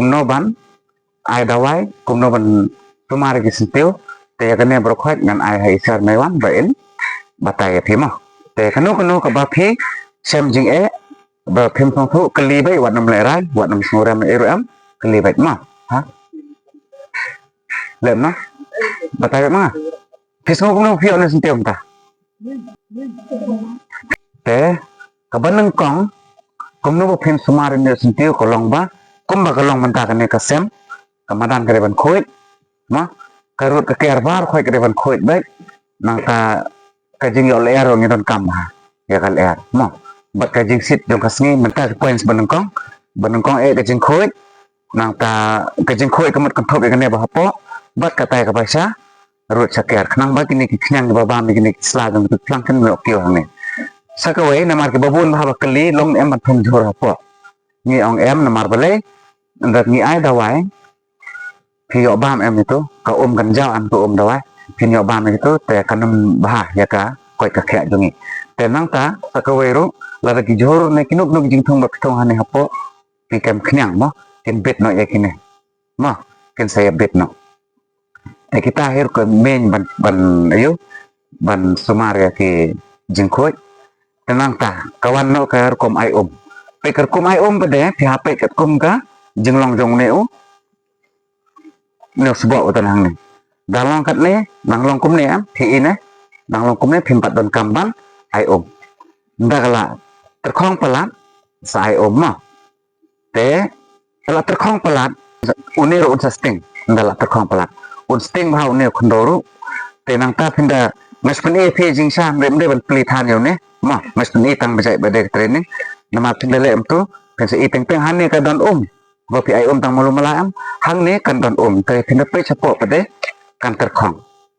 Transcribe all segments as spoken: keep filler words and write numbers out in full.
kumno ban ai dawai, kumno ban sumar ïa ki syntiew. Te ïa kane baroh khoit ngan ai ha i Sir Maiwan ba in batai ïa phi mo. Te kano kano kaba phi shem jingeh ba phim sngewthuh, kylli beit, wat nym lehrain, wat nym sngewrem ei ruh em, kylli beit mo. Ha? Leh mo? Batai beit mo. Phi sngew kumno phi ïoh ne syntiew mynta? Te kaba nyngkong, kumno ba phin sumar ïa une u syntiew ka long ba, kumba ka long mynta kane ka sem, ka madan ka dei ban khuid mo, ka rud ka kiar baroh khoit ka dei ban khuid beit. Nangta ka jingïoh lyer ruh ngi donkam ha ïa ka lyer mo. Bad ka jingsit jong ka sngi, mynta ka points ba nyngkong, ba nyngkong eh ka jingkhuid. Nangta ka jingkhuid ka mut kynthup ïa kane ba hapoh, bad katai kaba sha rud sha kiar, khnang ba kine ki khñiang kiba bam ïa kine ki sla jong ki tlang kin ïoh kiew hangne. Sa kawei, namar kiba bun ba haba kylli long em ban thung jhur hapoh. Ngi ong em, namar balei? Ynda ngi ai dawai, phi ïoh bam em ïa kito, ka um kan jaw em, ka um dawai, phin ïoh bam ïa kito, te kan ym bha ïa ka koit ka khiah jong ngi. Te nangta sa kawei ruh, lada ki jhur ne kino kino ki jingthung ba phi thung hangne hapoh, ki kem khñiang mo, kin bit noh ïa kine mo, kin sa ïa bit noh. Te kita hi ruh ka main ban, ban aïu, ban sumar ïa ki jingkhuid. Te nangta ka wan noh ka rukom ai um. Peit ka rukom ai um pat de, phi hap peit katkum ka jinglong jong une u, une u sboh uta hangne. Dang long katne, dang long kumne em, phi i ne, dang long kumne phim pat donkam ban ai um. Ynda ka la tyrkhong palat sa ai um mo. Te ka la tyrkhong palat, une ruh un sa sting. Ynda la tyrkhong palat, un sting bha une u khyndew ruh. Te nangta phin da, nga shu pyni phi jingshisha, ym dei ban plie than ïa une mo, nga shu pyni tang ba jait ba dei ka training. Namar phin da leh kumto, phin sa i teng teng hangne ka don um. Ba phi ai um tang malu mala em, hangne kan don um. Te phin da peit shapoh pat de kan tyrkhong.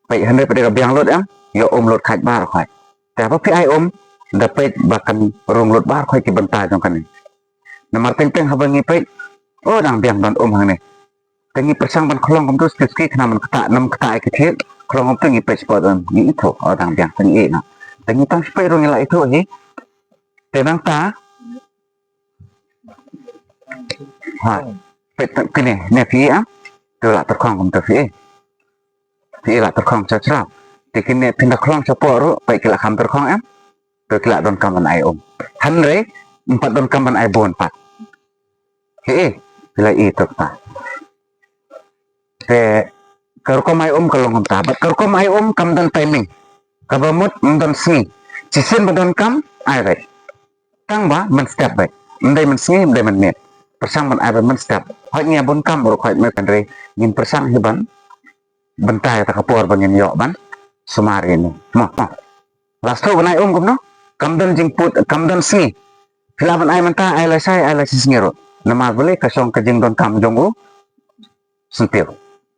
Peit hangne pat de ka biang lut em, ïoh um lut khat baroh khoit. Te haba phi ai um, da peit ba kan rung lut baroh khoit ki bynta jong kane. Namar teng teng haba ngi peit, oh, dang biang don um hangne. Te ngi pyrshang ban khlong kumto suki suki khnang ban ktah, nym ktah ïa ki thied, khlong kumto ngi peit shapoh don, ngi ithuh, oh, dang biang, te ngi ïeh noh. Te ngi tang shu peit ruh ngi la ithuh hi. Te nangta, ha, peit tang kine, ne phi i em, to la tyrkhong kumto phi i. Phi i la tyrkhong sha shrau. Te kine phin da khlong shapoh ruh, peit ki la kham tyrkhong em. To ki la donkam ban ai um. Hynrei ym pat donkam ban ai bun pat. Phi i, phi la i to kata. Te ka rukom ai um ka long kumta. Bad ka rukom ai um kam don timing. Kaba mut ym don sngi. Shisien ba donkam ai beit. Tang ba mynstep beit. Ym dei mynsngi, ym dei mynmiet. Pyrshang ban ai beit mynstep. Hooid ngi ïa bun kam baroh khoit, hynrei ngin pyrshang hi ban bynta ïa kata ka por ba ngin ïoh ban sumar ïa ine mo. Mo. La sdang ban ai um kumno? Kam don jingput, kam don sngi. Phi lah ban ai mynta, ai lashai, ai lashisngi ruh. Namar balei? Ka shong ka jingdonkam jong u syntiew.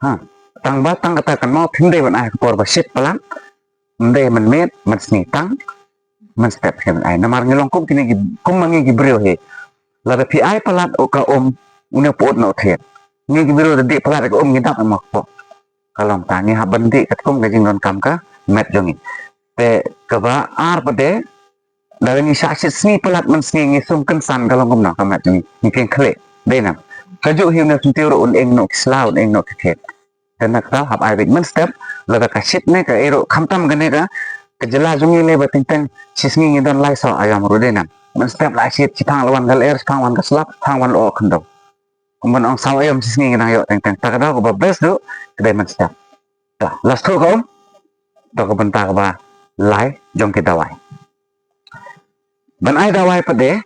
Ha. Tang ba tang kata kynmaw, phim dei ban ai ha ka por ba shit palat. Ym dei mynmiet, mynsngi, tang mynstep hi ban ai. Namar ngi long kum kine ki, kum ma ngi ki briew hi. Lada phi ai palat u ka um, une u pyut na u thied. Ngi ki briew da dih palat ka um ngi dap em ha kpoh. Ka long ta, ngi hap ban dih katkum ka jingdonkam ka met jong ngi. Te kaba ar pat de, lada ngi shah shit sngi palat mynsngi, ngi sum kynsan, ka long kumno ka met jong ngi? Ngi kynkhlieh, dei nam? Kajuh hi une u syntiew ruh un ing noh ki sla, un ing noh ki thied. Te na kata hap ai beit mynstep, lada ka shit ne kaei ruh, khamtam kane ka, ka jylla jong ngi lei ba teng teng shisngi ngi don lai saw aïom ruh, dei nam? Mynstep la shit, shiphang la wan ka lyer, shiphang wan ka slap, shiphang wan la oh khyndew. Kum ban ong saw aïom shisngi ngi dang ïoh teng teng. Ta ka daw kaba best ruh ka dei mynstep. Ta, la sdang ka um, to ka bynta kaba lai jong ki dawai. Ban ai dawai pat de,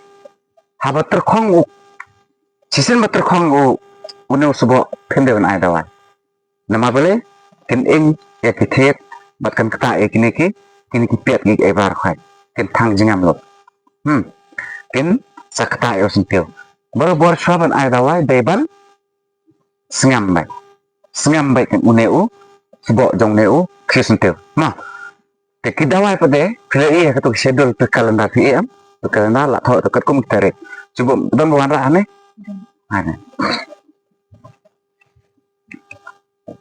haba tyrkhong u, shisien ba tyrkhong u, une u sboh, phim dei ban ai dawai. Namar balei? Kin ing ïa ki thied, bad kan ktah ïa kine ki, kine ki piat, kiei kiei baroh khoit. Kin thang jingem lut. Hmm. Kin sa ktah ïa u syntiew. Barabor shuwa ban ai dawai, dei ban sngem beit. Sngem beit kum une u sboh jong une u khiew syntiew. Mo. Te ki dawai pat de, phi la ïohi ha kato ka schedule, to ka calendar phi ïohi em? To ka calendar la thoh to katkum ki tarik. Shu buh don ba wanrah hangne? Hangne.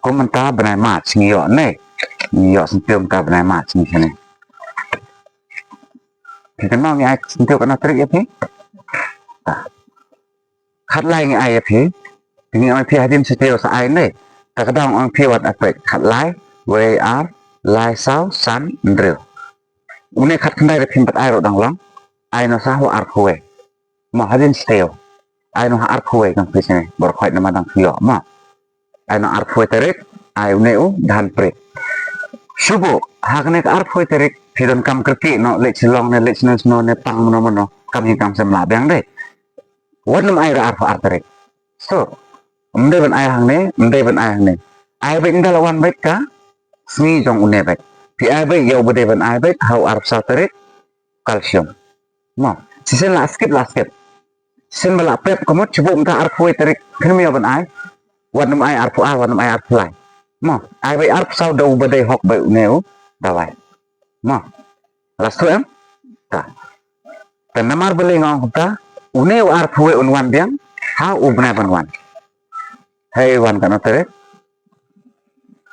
Kum mynta bnai March ngi ïoh ne. Ngi ïoh syntiew mynta bnai March ngi shane. Phi kynmaw ngi ai syntiew katno tarik ïa phi? Khatlai ngi ai ïa phi. Te ngi ong ïa phi hadien shi taïew sa ai ne. Ta ka daw ong ïa phi wat ai peit khatlai, wei ar, lai saw, san, hynriew. Une khatkhyndai da phim pat ai ruh dang long. Ai noh sa ha u arphew wei. Mo hadien shi taïew. Ai noh ha arphew wei kang phi sngewbha khot namar dang phi ïoh mo. Ai noh arphew wei tarik, ai une u Dhanprit. Shu buh ha kane ka arphew wei tarik phi donkam kyrkieh noh leit shillong ne leit shano shano ne pang mano mano, kam hi kam sem lah biang dei. Wat nym ai ruh arphew ar tarik. So, ym dei ban ai hangne, ym dei ban ai hangne. Ai beit ynda la wan beit ka sngi jong une beit. Phi ai beit ïa uba dei ban ai beit ha u arphew saw tarik, calcium. Mo, shisien la skip, la skip. Shisien ba la pep ka mut, shu buh mynta arphew wei tarik, phin ym ïoh ban ai. Wat nym ai arphew ar, wat nym ai arphew lai. Mo, ai beit arphew saw da uba dei hok beit une u dawai. Mo, la sngewthuh em? Ta. Te namar balei nga ong kumta, une u arphew wei un wan biang ha u bnai ban wan. Hei wan katno tarik?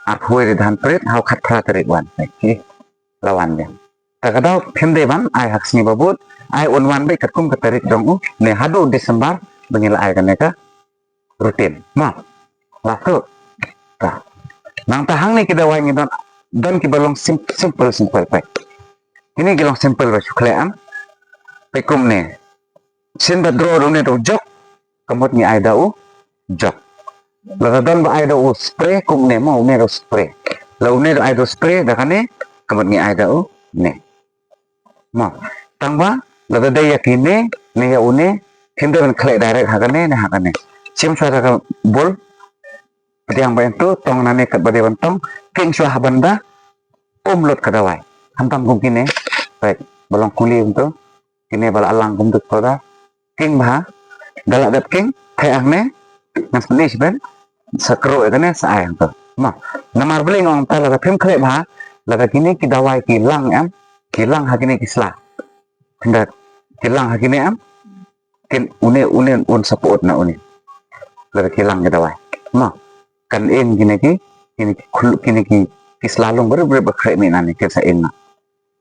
Arphew wei ri Dhanprit, ha u khatphra tarik wan. Hei, la wan biang. Ta ka daw phim dei ban ai ha ka sngi ba bud, ai un wan beit katkum ka tarik jong u, ne haduh December ba ngi la ai kane ka routine. Mo, la sngewthuh. Ta. Nangta hangne ki dawai ngi don, don kiba long sim-, simple, simple peit. Kine ki long simple ba shu khleh em. Peit kumne. Shisien ba draw da une da u jok, ka mut ngi ai da u jok. Lada don ba ai da u spray kumne mo, une da u spray. La une da ai da u spray da kane, ka mut ngi ai da une. Mo, tang ba lada dei ïa kine ne ïa une, phim dei ban khleh direct ha kane ne ha kane. Shim shuwa da ka bol, pdiang beit hangto, tong nangne katba dei ban tong, king shuwa ha ban da um lut ka dawai. Khamtam kum kine, peit, ba long kuli hangto, kine ba la lang kumto, da king bha, da la dep king, theh hangne, ngan pyni shibun, sa kruh ïa kane sa ai hangto. Mo, namar balei nga ong ta, lada phim khleh bha, lada kine ki dawai ki lang em, ki lang ha kine ki sla. Tangba ki lang ha kine em, kin une, une un support na une. Lada ki lang ki dawai. Mo, kan ing kine ki, kine ki khul-, kine ki, ki sla lung barit barit ba khreh mih nangne kin sa ing na.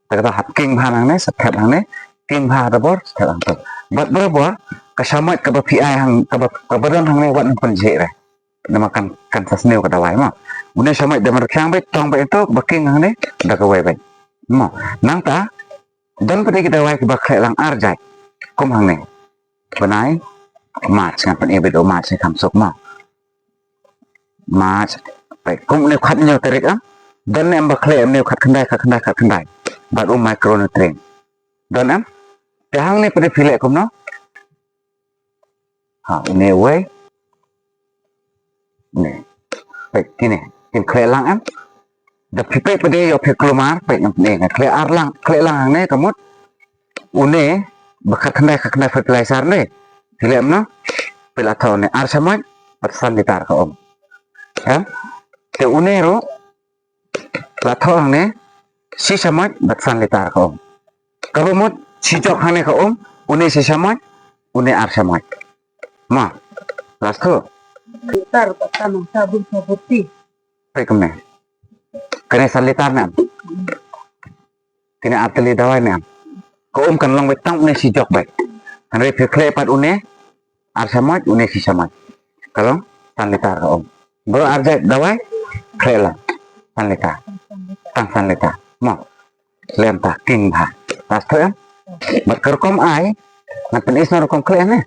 Ta kata hap king bha nangne, sa thep hangne, king bha da bor, sa thep hangto. Bad barabor, ka shamoit kaba phi ai hang, kaba, kaba don hangne wat nym pynjhieh re. Namar kan, kan sa sniew ka dawai mo. Une shamoit da ban rkhiang beit, tong beit hangto, ba king hangne, da kawei beit. Mo, nangta, don pat de ki dawai kiba khleh lang ar jait. Kum hangne. Bnai March, ngan pyni beit u March ne kham suk mo. March, peit kum une u khathynñiew tarik ah. Don ne em ba khleh une u khatkhyndai, khatkhyndai, khatkhyndai. Bad u micronutrient. Don em? Te hangne pat de phi leh kumno? Ha, une uwei. Ne. Peit kine, kin khleh lang em. Da phi peit pat de ïoh phi kulmar, peit ngan pyni, khleh ar lang, khleh lang hangne ka mut. Une, ba khatkhyndai, khatkhyndai fertilizer ne. Phi leh kumno? Phi la thoh une ar shamoit, bad san litar ka um. Em? Te une ruh, la thoh hangne, shi shamoit, bad san litar ka um. Kaba mut, shi jok hangne ka um, une shi shamoit, une ar shamoit. Mo, la sngewthuh? Litar, bad san, sabun, sabun ti. Peit kumne. Kane san litar ne em? Kine ar tylli dawai ne em? Ka um kan long beit tang une shi jok beit. Hynrei phi khleh pat une, ar shamoit, une shi shamoit. Ka long, san litar ka um. Baroh ar jait dawai, khleh lang. San litar. Tang san litar. Mo. Khlem ta king bha. La sngewthuh em? Bad ka rukom ai, ngan pyni shano rukom khleh ne.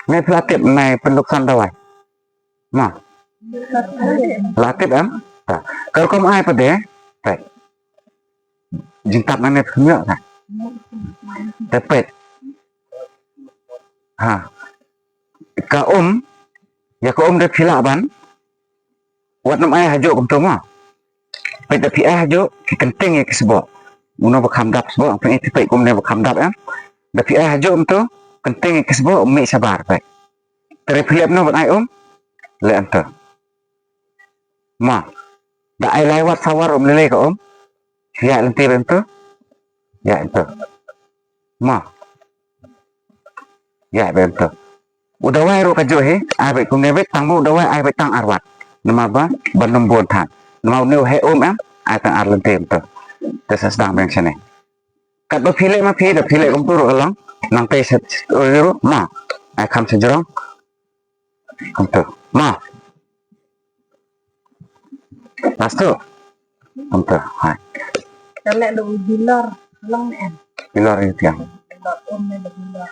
Ne phi la tip, ne pynluk san dawai. Mo. La tip em? Ta. Ka rukom ai pat de. Peit. Jingtap nangne phi ïoh ta. Te peit. Ha. Ka um, ïa ka um de phi lah ban. Wat nym ai hajuh kumto mo. Peit da phi ai hajuh, ki kynting ïa ki sboh. Uno ba kham dap sboh, peit, peit kumne ba kham dap em. Da phi ai hajuh kumto, kynting ïa ki sboh, mih shabar peit. Te phi leh kumno ban ai um, leh kumto. Mo. Da ai lai wat saw wat um lei lei ka um. Ïa lynti beit kumto. Ïa kumto. Mo. Ïa beit kumto. U dawai ruh kajuh hi, ai beit kumne beit, tang ba u dawai ai beit tang ar wat. Namar ba, ban nym bun than. Namar une u heh um em, ai tang ar lynti kumto. Te sa sdang biang shane. Katba phi leh ma phi, da phi leh kumto ruh ka long. Nangtei sa, ruh, ruh, mo. Ai kham sa jrong. Kumta. Ma. Last tu. Kumta. Hai. Kale do bilor long em. Bilor ïa tiang. Bilor um ne bilor.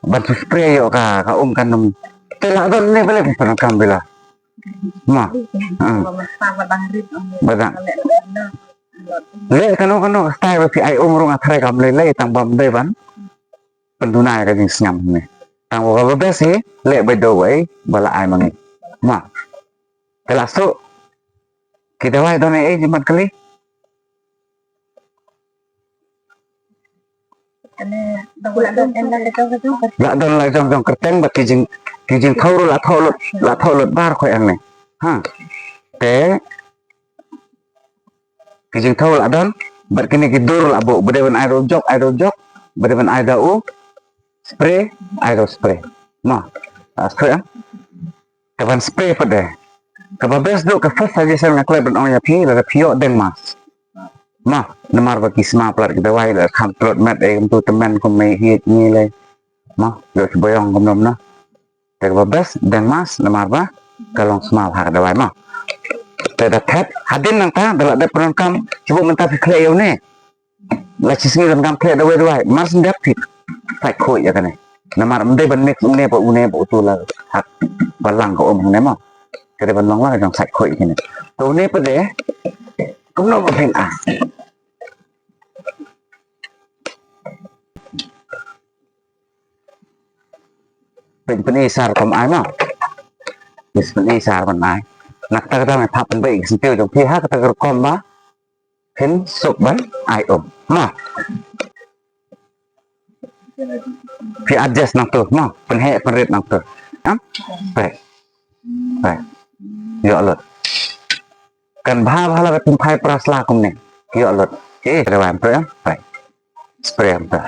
Ban spray ïoh ka, ka um kan um. Te la don ne bale phi pyndonkam bilor. Ma. Hmm. Ba dang. Le kano kano ka style ba phi ai um ruh nga tharai kam lei lei tang bam dei ban pynduna ïa ka jingsngam ne. Tang ba ba best hi le ba do wei ba la ai ma ngi. Ma. Te la suk. Ki dawai don ei ei jimat kali. La don la jong jong kyrteng ba ki jing ki jingthaw ruh la thaw lut la thaw lut bar khoi ang ne. Ha. Te ki jingthaw la don bad kine ki dur la buh ba dei ban ai ruh jok ai ruh jok ba dei ban ai da u spray ai ruh spray. Ma. Spray ah. Ka ban spray pat de. Kaba best duh ka first suggestion nga klet ban ong ïa phi lada phi ïoh deng mask. Ma, namar ba ki sma palat ki dawai la kham tlot met ei kumtu tymmen kum mei hiat ngi lei. Ma, ïoh ki boyong kum nom na. Te kaba best deng mask namar ba ka long sma ha ka dawai ma. Te da thet hadien nangta da la dep pyndonkam shu buh mynta phi khleh ïa une. La shisngi donkam khleh dawai dawai mar shen dep thik. Sait khuid ïa kane. Namar ym dei ban mix une ba une ba utu la hak ba lang ka um hangne mo. Ka dei ban long la ka jong sait khuid kane. To une pat de kumno ba phin ah. Phin phin isar kum ai mo. Phin phin isar ban ai. Nak ta ka dang thap phin ba ik senteu jong phi ha ka ta ka rukom ba. Phin suk ban ai um. Ma. Phi adjust nangtu. Ma. Pynheh pynrit nangtu. Am? Pek. Pek. Ïoh lut. Kan bha bha la ka pynphai pra sla kumne. Ïoh lut. Eh, rewan tu em. Pek. Spray em tu.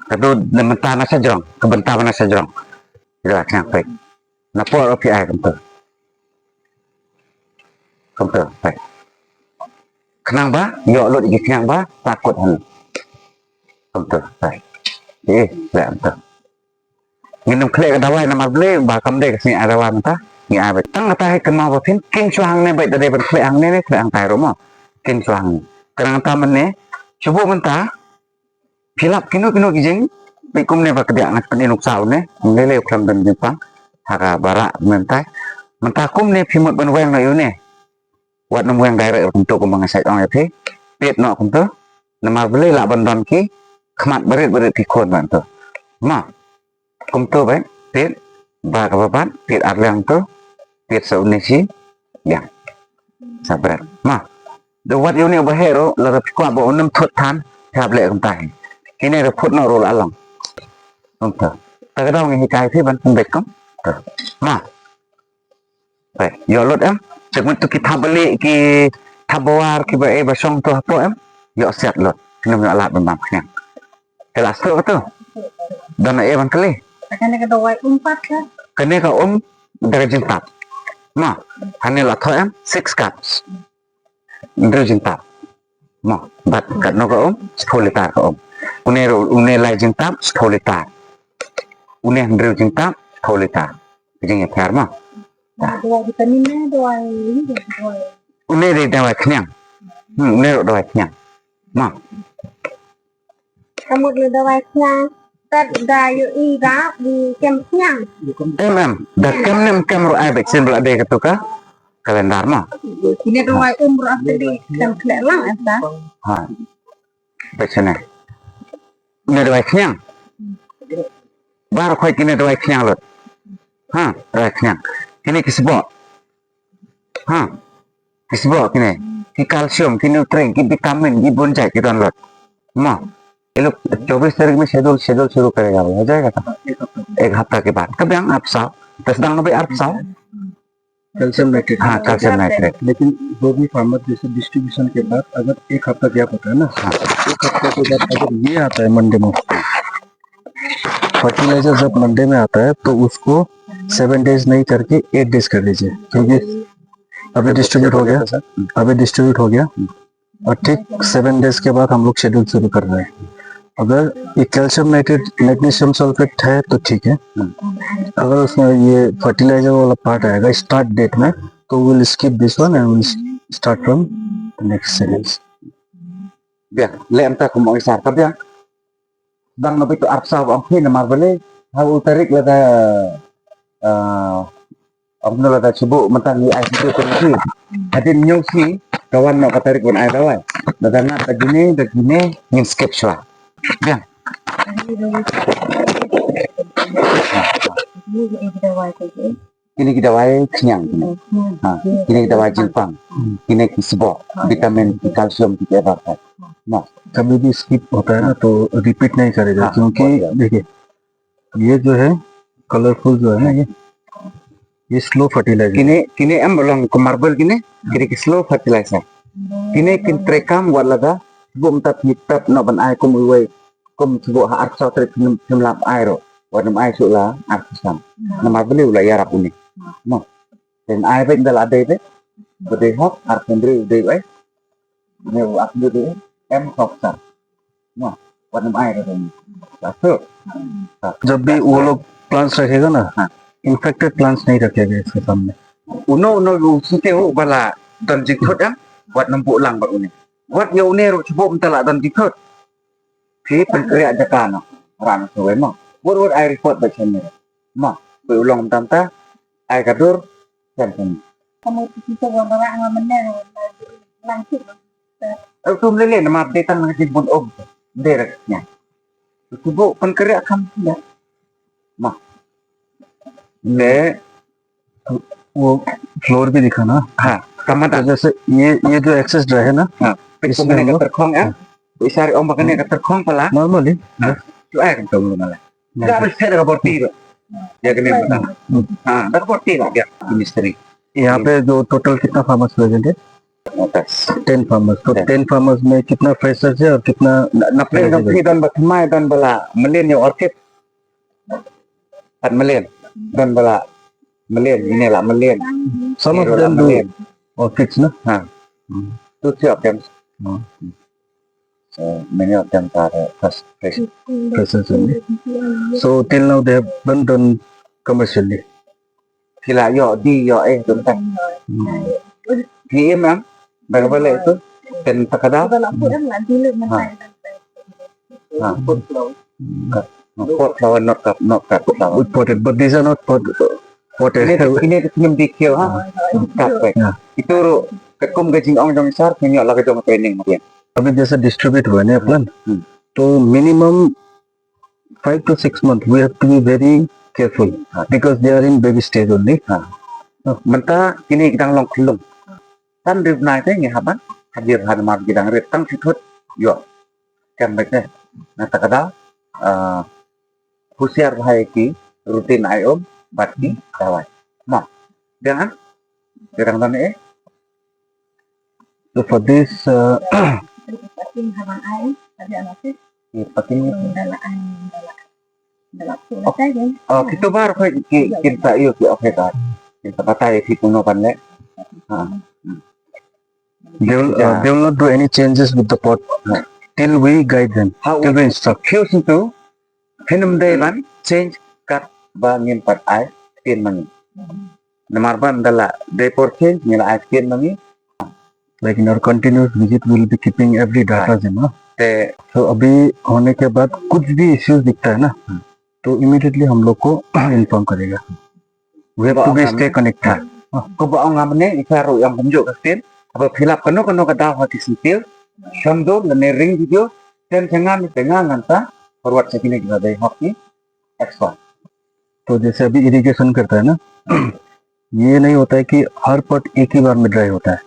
Ka dud na mynta na sa jrong. Ka bynta na sa jrong. Ïoh khang pek. Na por phi ai kumtu. Kumtu, pek. Khnang ba ïoh lut ïa ki khniang ba takut han. Kumtu, pek. Eh, pek kumtu. Ngin ym khleh ka dawai namar balei ba kam dei ka sngi ai dawai mynta. Ngi ai beit tang kata hi kynmaw ba phin kin shuwa hangne beit da dei ban khleh hangne ne khleh hangtai ruh mo. Kin shuwa hangne. Khnang kata mynne shu buh mynta. Phi lap kino kino ki jing, phi kumne ba kdiah nga pynïaid nuksa une, ngi lei u khlem don jingpang, ha ka ba rah mynta. Mynta kumne phi mut ban weng noh ïa une. Wat nym weng direct kumtu kumba nga shait ong ïa phi. Peit noh kumtu, namar balei lah ban don ki khmat barit barit ki khun ban tu. Ma. Kumtu beit, peit, ba kaba bat, peit ar liang tu, peit sa une shi liang. Sa bret. Ma, da wat ïa une uba heh ruh, lada phi kwah ba un ym thut than, phi hap leh kumta hi. Kine ruh phut noh ruh la long. Kumtu. Ta ka daw ngi hikai phi ban pynbeit kum. Tu. Ma. Peit, ïoh lut em. Te kumtu ki thap bali, ki thap bawar, kiba ei ba shong tu hapoh em. Ïoh siat lut. Kine ym ïoh lad ban bam khniang. Te la suk tu. Don ei ban kylli. Kane ka dawai um pat ka? Kane ka um da ka jingtap. Ma, hangne la thoh em six cups. Hynriew jingtap. Ma, bad katno ka um? Shiphew litar ka um. Une ruh, une lai jingtap shiphew litar. Une hynriew jingtap shiphew litar. Ka jingïapher ma. Dawai vitamin ne dawai, dawai. Une dei dawai khniang. Hmm, une ruh dawai khniang. Ma. Ka mut ne dawai khniang. Tat da ïohi da u kem khniang. Em em. Da kem ne em kem ruh ai beit sien ba la dei katu ka calendar ma. Kine dawai um ruh ap te dei kem khleh lang em ta. Ha. Beit sien ne. Une dawai khniang. Baroh khoit kine dawai khniang lut. Ha, dawai khniang. Kine ki sboh. Ha. Ki sboh kine, ki calcium, ki nutrient, ki vitamin, ki bun jait ki don lut. Mo, ये लोग चौबीस तारीख में schedule, schedule शुरू करेगा बोला, हो जाएगा तो एक हफ्ता के बाद. Ka biang arphew saw, te sdang na beit arphew saw. Calcium nitrate. हाँ, calcium nitrate. लेकिन वो भी फार्मर जैसे डिस्ट्रीब्यूशन के बाद अगर एक हफ्ता गैप होता है ना, हाँ. एक हफ्ते के बाद अगर ये आता है मंडी में, फर्टिलाइजर जब मंडी में आता है तो उसको सेवन डेज नहीं करके एट डेज कर दीजिए, क्योंकि अभी डिस्ट्रीब्यूट हो गया, अभी डिस्ट्रीब्यूट हो गया और ठीक सेवन डेज के बाद हम लोग शेड्यूल शुरू कर रहे हैं. अगर ये कैल्शियम नाइट्रेट, मैग्नीशियम सल्फेट है तो ठीक है। अगर उसमें ये फर्टिलाइजर वाला पार्ट आएगा स्टार्ट डेट में, तो we'll skip this one and we'll start from the next series. Biang, leh mynta kum ong i sar ka biang. Dang na bitu arpsaw ong phi namar bale. Ha u tarik lada, ah, ong no lada chibu mynta ngi ai situ tu ngi. Hadin nyong si kawan no ka tarik wan ai dawai. Lada ngat da gine da gine ngin skip shwa. Biang. Kine ki dawai khñiang kine. Ha, kine ki dawai jingpang. Kine ki sbok, vitamin, ki calcium, ki ebar. Na. कभी भी स्किप होता है ना तो रिपीट नहीं करेगा, हाँ, क्योंकि बहुत ज्यादा। देखिए, ये जो है कलरफुल जो है ना, ये ये slow fertiliser. Kine, kine em ba long kum marble kine, kine ki slow fertilizer. Kine kin treikam wat lada, bu mynta phi tap noh ban ai kum uwei, kum chibu ha arpsaw tarik phim, phim lap ai ro, wat nym ai shu la arpsaw. Namar bale u la ïarap une. Mo. Ten ai beit da la dei beit. Ba dei hok, arpsaw hynriew dei ai. Ne u arpsaw hynriew dei em hok sa. Mo. Wat nym ai ro. Sa. जब भी वो लोग प्लांट्स रखेगा ना, हाँ। Infected plants नहीं रखेगा इसके सामने। Uno uno u sinte u ba la don jingthut em, wat nym buh lang bad une. Wat ïa une ruh chibu mynta la don jingthut. Phi pynkriah jaka no. Ran sawei mo. Wat wat ai report bad shen ne. Mo. Phi u long mynta mynta. Ai ka dur. Shen shen. Kamu tu kita wa barak nga menang. Langsung. Eh, tu mlele namar dei tang na ka jingbun um. Dei rek nya. Tu bu pynkriah kam nya. Mo. Ne. वो फ्लोर भी दिखा ना। हाँ, kamata. तो जैसे ये, ये जो एक्सेस ड्राई है ना, हाँ, इसमें हम लोग, हाँ। Isari ong ba kane ka tyrkhong pala. Normally, हाँ. Tu ai kan tu mala. Normally. Ka bes da ka borti tu. Ya kane mata. Hmm. हाँ, da ka borti la ya. Mistri. यहाँ पे जो टोटल कितना फार्मर्स प्रेजेंट है? Ten farmers. तो ten farmers में कितना फ्रेशर्स है और कितना, na, na pren don ba thymmai, don ba la mlien ïa orchid. Pat mlien. Don ba la mlien, ine la mlien. Some of them do orchids, no? Ha. Hmm. Two, three of them. Hmm. So many of them are, uh, fresh, fresh. Freshers only. So till now they haven't done commercially. Phi la ïoh di ïoh eh tu mynta. Hmm. Phi im em da kaba leh tu. Ten takada. Ha. Ha. Pot flower, not cup, not cup flower. Potted, but these are not pot, potted. Ine, ine tu ngim di kiew ha. Cup pek. Itu ruh katkum ka jingong jong sar, ngin ïoh la ka jong training mungkin. अभी जैसे डिस्ट्रीब्यूट हुआ है ना प्लांट, हम्म। तो minimum five to six months, we have to be very careful, हाँ। Because they are in baby stage only. हाँ। हाँ। Mynta kine ki dang long khyllung. Tang rit nai te ngi hap ban hajar ha namar ki dang rit tang shi thut. Ïoh. Kem beit ne. Na ta ka daw, ah, husiar bha ïa ki routine ai um bad ki dawai. Mo. Dang an? Dang an eh? So for this, uh, ki pating ni. Oh, kito bar khoi ki, kin ta ïoh ki, okay, ka. Kin ta batai ki kumno ban leh. Ha. They will, uh, they will not do any changes with the pot till we guide them, till we instruct. Kiew sngewthuh, phin ym dei ban change kat ba ngin pat ai ktien ma ngi. Namar ba ynda la dei por change ngi la ai ktien ma ngi. Like in our continuous visit, we will be keeping every data, you know. Te, so अभी होने के बाद कुछ भी इश्यूज दिखता है ना, तो इमीडिएटली हम लोग को इन्फॉर्म करेगा। We have to be stay connected. Kumba ong nga mynne, i sa ruh ïa kumjuh ka ktien. Haba phi lap kano kano ka daw ha ki syntiew, shon dur lane ring video, send sha nga, te nga ngan sa forward sha kine kiba dei hok ki expert. तो जैसे अभी इरिगेशन करता है ना, ये नहीं होता है कि हर पट एक ही बार में ड्राई होता है।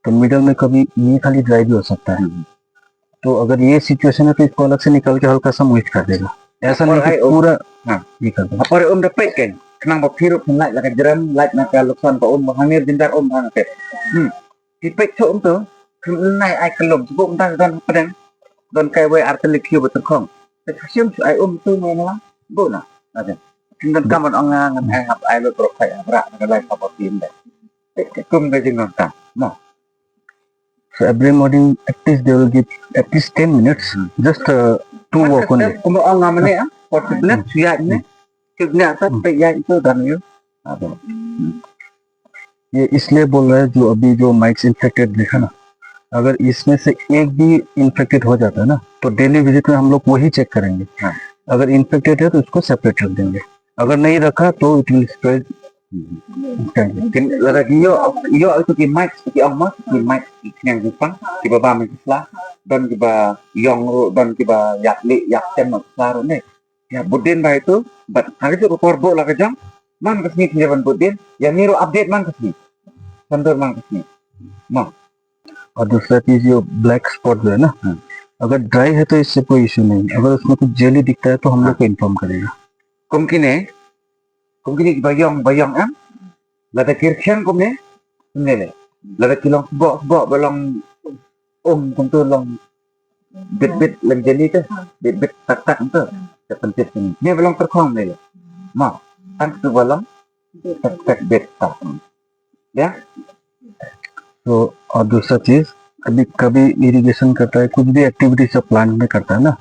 तो मिडल में कभी ये खाली ड्राई भी हो सकता है। हम्म। तो अगर ये सिचुएशन है तो इसको अलग से निकाल के हल्का सा मॉइस्ट कर देगा। ऐसा नहीं कि पूरा ये कर देगा। Por um da peit kein, khnang ba phi ruh phin lait la ka jrem, lait na ka luksan ba um ba hangir jynjar um ba hangir. Hmm. Phi peit shuh um tu, phin nai ai kyllum, shu buk mynta don hapdeng, don kai wei ar tylli kiew ba tyrkhong. Te phi shim shu ai um tu ngai na lang, buk na. Ade. Phin don kam ban ong nga ngan ai hap ai lut baroh kai hap rah na ka lai hap ba phi ym dei. Peit ka kum ka jingkam. Mo. So every morning, at least they will give at least ten minutes, just uh, to walk only. Kumba ong nga mynne, ah, forty minutes, ïaid mynne. Kit ne ta peit ïaid tu dan ïa. ये इसलिए बोल रहा है, जो अभी जो mics infected देखा ना, अगर इसमें से एक भी इन्फेक्टेड हो जाता है ना, तो डेली विजिट में हम लोग वही चेक करेंगे। हाँ। अगर इन्फेक्टेड है तो उसको सेपरेट रख देंगे, अगर नहीं रखा तो it will spread. Kin lada ki ïoh, ïoh ïa ki mic, ki ong ma, ki mic, ki khñiang jingpang, kiba bam ïa ki sla, don kiba ïong ruh, don kiba ïap lieh ïap tem ïa ki sla ruh ne. Ïa, bud dien bha ïa tu, bad ha ka juh ka por buh la ka jong, man ka sngi ki ban bud dien, ïa ngi ruh update man ka sngi. San dur man ka sngi. Ma. और दूसरा चीज, ये black spot जो है ना, हाँ। अगर ड्राई है तो इससे कोई इशू नहीं, अगर उसमें कुछ जेली दिखता है तो हम लोग को इन्फॉर्म करेगा। Kum kine, kum kine kiba ïong, ba ïong em. Lada ki rkhiang kumne, kumne le. Lada ki long sboh, sboh ba long um kumtu long bit bit lem jeli te, bit bit tak tak kumtu. Te pyntip sini. Ne ba long tyrkhong ne le. Ma, tang tu ba long tak tak bit tak. Ya. तो और दूसरा चीज, कभी कभी इरिगेशन करता है, कुछ भी एक्टिविटी सब प्लांट में करता है ना,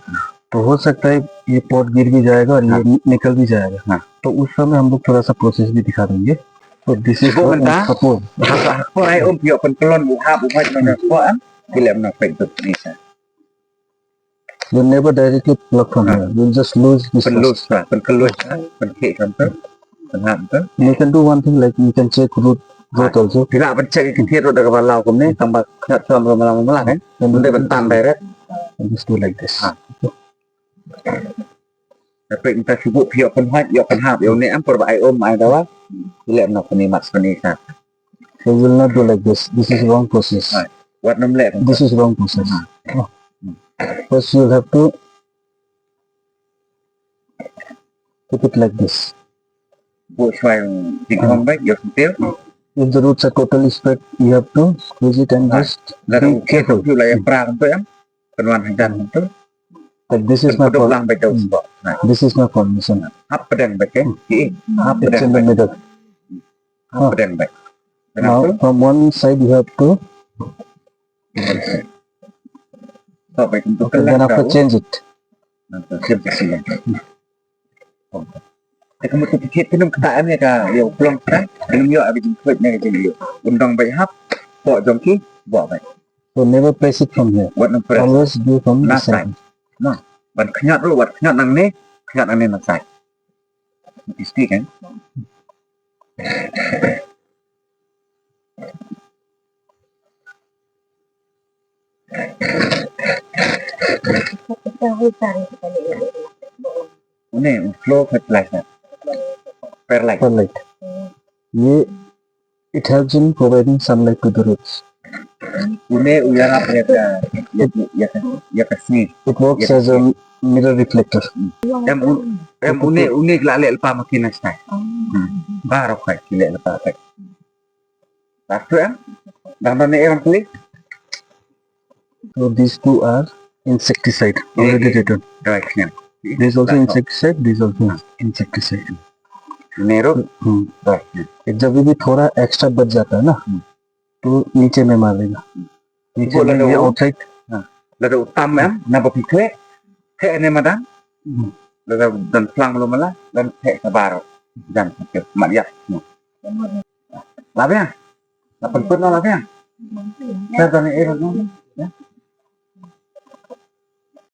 तो हो सकता है ये पॉट गिर भी जाएगा और ये हाँ। नि-, निकल भी जाएगा। हाँ। तो उस समय हम लोग थोड़ा सा प्रोसेस भी दिखा देंगे। So this is Sboh for mynta, suppose. Ha, ha, ha, ai um phi ïoh pynkyllon u hap u hap na sboh em, ki lem na peit tu ni sa. You never directly pluck from here. You just loose this first. Pynloose, ha, pynkyllon, ha, pynkhih kam tu, pynhap tu. You can do one thing, like you can check root, root also. Phi lah ban check ki thied root da kaba law kumne, tang ba khnat kam ba mala mala kan. Mynta ban tan direct. And just do like this. Ha. Tapi entah sibuk phi ïoh pynhap, ïoh pynhap, ïoh ne am por ba ai um ai dawa. Ki lem na pynïaid mat pynïaid sa. So you will not do like this. This is wrong process. Right. Wat nym leh. This is wrong process. Oh. First you will have to keep it like this. Buh shwa jingkhong bad ïoh sentil. If the roots are totally spread, you have to squeeze it and just be careful. Lada u khet u la ïa pra kumtu em. Pynwan hangtan kumtu. But this is my for-, this is my formation. Hap pdeng bad, eh? Hap pdeng bad. It's in the middle. Hap pdeng bad. Now from one side you have to. Okay, then after change it. Te ka mut ka kit ka nym kata em ïa ka, ïa u plong ka, ka nym ïoh ka jingkhuid ne ka jingïoh. Un dang bad hap, pok jong ki, bok bad. So never press it from here. Wat nym press. Always do from this side. Na side. No. Ban khñiot ruh, wat khñiot nangne, khñiot nangne na side. Mesti kan? Une, u flow fertilizer. Perlite. Perlite. Ye, it helps in providing sunlight to the roots. Une u ïarap ïa ka, ïa, ïa ka, ïa ka sngi. It works as a mirror reflector. Em un, em une, une ki la leh lypa ma ki na stai. Hmm. Baroh kai ki leh lypa kai. Dak tu em? Dang dang ne em kali? So these two are insecticide, already written. Dawai khñiang. This is also insecticide, this is also insecticide. Une ruh? Hmm. Dawai khñiang. जब भी थोड़ा एक्स्ट्रा बच जाता है ना, तो नीचे में मार देगा। नीचे में ये outside. Lada u tam em, naba phi khleh, khleh ne madan. Lada dan phlang lo mala, dan khleh ka baroh. Dan khleh mat ïap. Lah biang. Lah pynput noh lah biang. Sa dan eh noh.